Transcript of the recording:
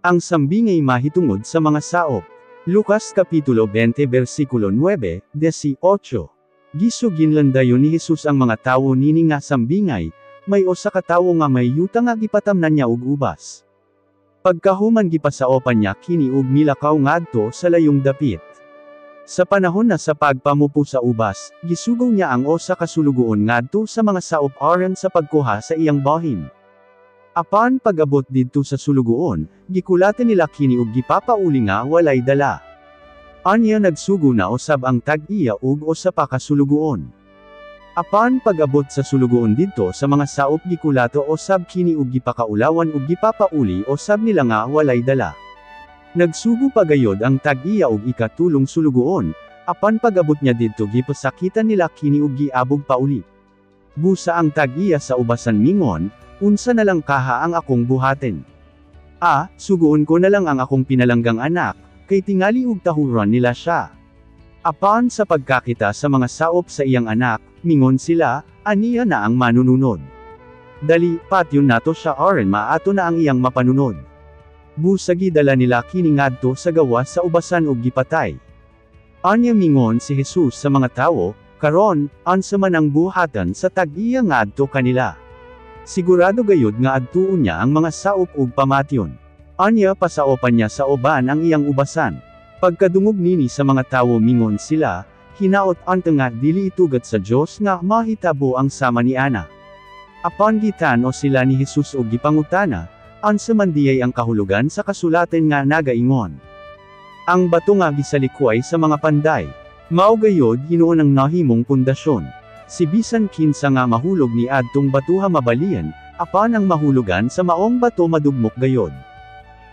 Ang sambingay mahitungod sa mga saop. Lucas Kapitulo 20 versikulo 9, 18. Gisuginlan dayon ni Jesus ang mga tawo nini nga sambingay: May usa ka tawo nga may yuta nga gipatamnan niya og ubas. Pagkahuman, gipasaopan niya kini ug milakaw ngadto sa layong dapit. Sa panahon na sa pagpamupo sa ubas, gisugo niya ang usa ka sulugoon ngadto sa mga saop aron sa pagkuha sa iyang bahin. Apan pag-abot didto sa sulugoon, gikulata nila kini ug gipapauli nga walay dala. Anya nagsugo na usab ang tag-iya og usa pa ka sulugoon. Apan pag-abot sa sulugoon didto sa mga saop, gikulata usab kini ug gipakaulawan ug gipapauli usab nila nga walay dala. Nagsugo pa gayod ang tag-iya og ikatulong sulugoon, apan pag-abot niya didto, gipasakitan nila kini ug giabog pauli. Busa ang tag-iya sa ubasan mingon, "Unsa na lang kaha ang akong buhatin? Ah, suguon ko na lang ang akong pinalanggang anak, kay tingali og tahuron nila siya." Apan sa pagkakita sa mga saop sa iyang anak, mingon sila, "Aniya na ang manununod. Dali, patyon nato siya aron maato na ang iyang mapanunod." Busa gidala nila kini ngadto sa gawas sa ubasan ug gipatay. Anya mingon si Jesus sa mga tawo, "Karon, unsa man ang buhatan sa tag-iya ngadto kanila? Sigurado gayud nga adtuon niya ang mga saop ug pamatyon. Anya pasaopan niya sa uban ang iyang ubasan." Pagkadungog nini sa mga tawo, mingon sila, "Hinaot unta nga dili itugot sa Dios nga mahitabo ang sama niana." Apan gitan-o sila ni Jesus ug gipangutana, "Unsa man diay ang kahulugan sa kasulatan nga nagaingon, 'Ang bato nga gisalikway sa mga panday, mao gayod hinuon ang nahimong pundasyon'? Si bisan kinsa nga mahulog ni adtong batuha mabalian, apan ang mahulugan sa maong bato madugmok gayod."